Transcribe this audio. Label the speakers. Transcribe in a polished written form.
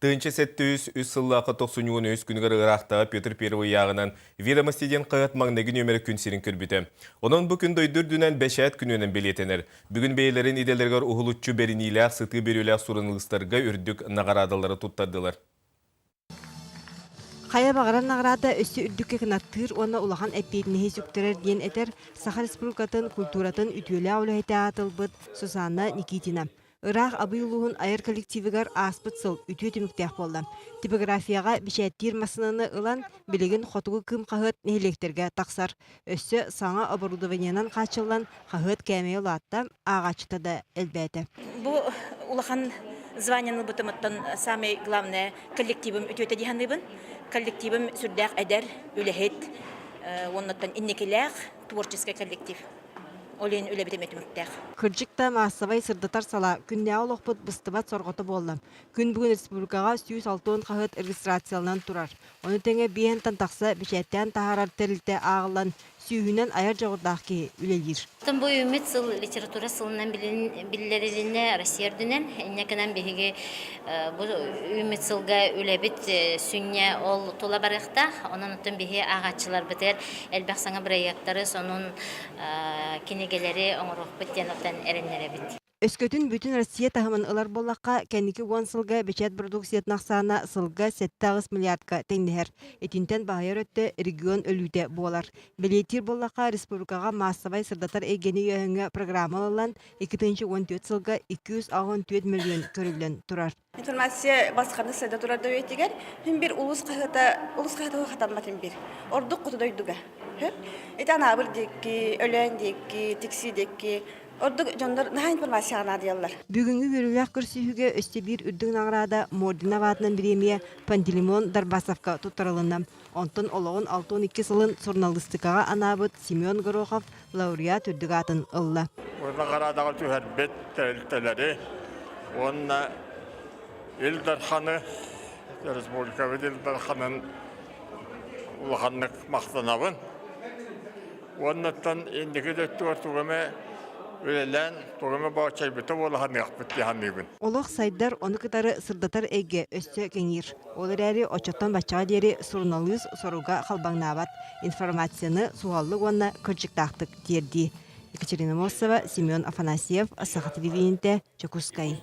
Speaker 1: 1703 сыллаахха тохсунньу үс күнүгэр ыраахтааҕы Петр I ыйааҕынан «Ведомости» диэн хаһыат маҥнайгы нүөмэрэ күн сирин көрбүтэ. Онон бу күн дойду үрдүнэн бэчээт күнүнэн бэлиэтэнэр. Бүгүн бэйэлэрин идэлэригэр уһулуччу бэриниилээх, сытыы бөрүөлээх суруналыыстарга үрдүк наҕараадалары туттардылар.
Speaker 2: Хайа баҕарар наҕараада өссө үрдүккэ кынаттыыр уонна улахан эппиэтинэһи сүктэрэр диэн этэр Саха Республикатын культуратын үтүөлээх үлэһитэ аатылбыт Сусанна Никитина. Ыраах Абый улууһун айар коллективыгар ааспыт сыл үтүө түмүктээх буолла. Типографияҕа бэчээттиир массыынаны ылан, билигин Хотугу кыым хаһыат нэһилиэктэргэ тахсар. Өссө саҥа оборудованиенан хааччыллан, хаһыат кээмэйэ улаатта, ааҕааччыта да элбээтэ.
Speaker 3: Бу улахан званиены ылбытымыттан самый главное коллективым үтүөтэ дии саныыбын. Коллективым сүрдээх эдэр, үлэһит, уоннаттан инникилээх творческий коллектив. Ол иһин үлэбит эмиэ түмүктээх.
Speaker 2: Кырдьык да, маассабай сырдатар салаа күннээҕи олохпут быстыбат сорҕото буолла. Күн бүгүн республикаҕа 160 хаһыат регистрацияланан турар. Ону тэҥэ биэһинтэн тахса бэчээттээн таһаарар тэрилтэ ааҕыллан сүүһүнэн айар дьоҕурдаах киһи үлэлиир.
Speaker 4: Бу үүммүт сыл литература сылынан биллэрилиннэ Россия үрдүнэн. Инньэ гынан биһиги бу үүммүт сылга үлэбит сүнньэ ол тула барыахтаах. Онон оттон биһи ааҕааччыларбытыгар элбэх саҥа бырайыактары, сонун кинигэлэри оҥоруохпут диэн оттон эрэннэрэбит.
Speaker 2: Өскөтүн бүтүн Россия таһымын ылар буоллахха, кэнники уон сылга бэчээт продукциятын ахсаана сылга 7-8 миллиардка тэҥнэһэр. Итинтэн баһыйар өттө регион өлүүтэ буолар. Бэлиэтиир буоллахха, республикаҕа маассабай сырдатар эйгэни өйөөһүҥҥэ программа ылыллан, 2014 сылга 284 мөлүйүөн көрүллэн турар.
Speaker 5: Информация басқаны сайда турар дөйөтигэр хин бир улус хаһыата улус хаһыата хатамматын бир. Ордук хоту дойдуга. Ити анаабыр диэки, Өлөөн диэки, Тикси диэки Ордук дьоннор наһаа информацияҕа наадыйаллар.
Speaker 2: Бүгүҥҥү үөрүүлээх көрсүһүүгэ өссө биир үрдүк наҕараада Мордина аатынан бириэмийэ Пантелеймон Дарбасовка туттарылынна. Онтон олоҕун 62 сылын суруналыыстыкаҕа анаабыт Семен Горохов лауреат үрдүк аатын ылла.
Speaker 6: Наҕараадаҕа түһэрбит тэрилтэлэри уонна Ил Дарханы, республикабыт Ил Дарханын улаханнык махтанабын. Уоннаттан инники да өттүгэр тугу эмэ үлэлээн, тугу эмэ бооччойбута буола саныахпыт дии саныыбын.
Speaker 2: Олох сайдар, ону кытары сырдатар эйгэ өссө кэҥиир. Ол эрээри оччоттон баччаҕа диэри суруналыыс соруга халбаҥнаабат, информацияны суһаллык уонна кырдьыктаахтык тиэрдии. Екатерина Мосова, Семен Афанасьев, Саха телевидениетэ, Дьокуускай.